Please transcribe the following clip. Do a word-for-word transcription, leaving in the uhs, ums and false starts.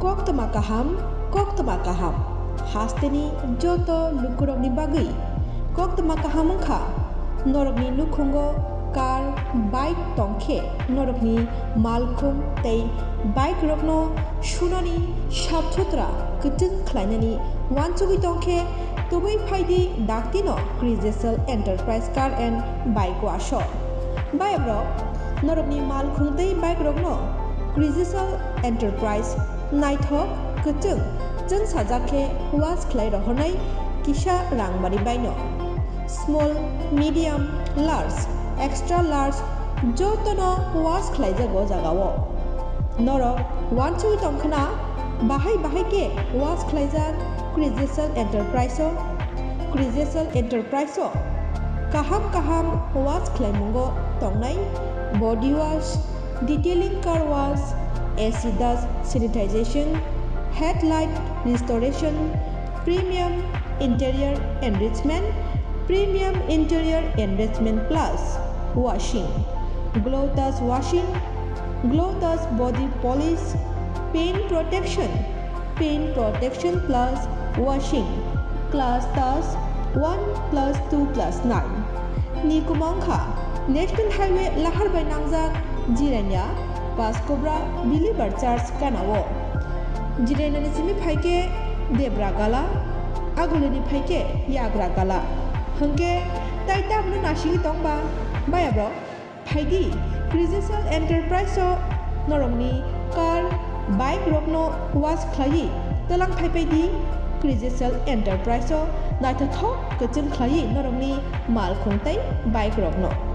Koktwma kaham, koktwma kaham. Hasteni joto lukurokni bagwi koktwma kaham wngkha. Norokni nukhungo car, bike tongkhe norokni malkhung tei bike rokno sunani sap sutra kwchwng khlainani uansugwi tongkhe, tubui phaidi daktino Krijasal Enterprise Car and Bike Wash o. Bayabrok, norokni malkhung tei bike rokno Krijasal Enterprise naithok, kwchwng, chwngsajak khe wash khlai rohornai kisa rangmari baino. Small, medium, large, extra large jotono wash khlaijago jagao. Norok uansugwi tongkhna bahai bahai khe wash khlaijak Krijasal Enterprise o. Krijasal Enterprise o kaham kaham wash khlaimungo tongnai body wash, detailing car wash, acid dust sanitization, headlight restoration, premium interior enrichment, premium interior enrichment plus washing, glow touch washing, glow touch body polish, paint protection, paint protection plus washing, class touch one plus two plus nine. Ni kwmang kha National Highway lahar bai nangjak Jirania, Paskobra, Believer Church ganao. Jirania ni simi phaikhe Debra Gala, Agulini phaikhe Yagra Gala. Hwnkhe tai tabno nasingwi tongba, bayabrok phaidi, Krijasal Enterprise o norokni car, bike rokno wash khlaiwi twlang phaipaidi. Krijasal Enterprise o naithothok kwchwng khlaiwi norokni malkhung tei bike rokno.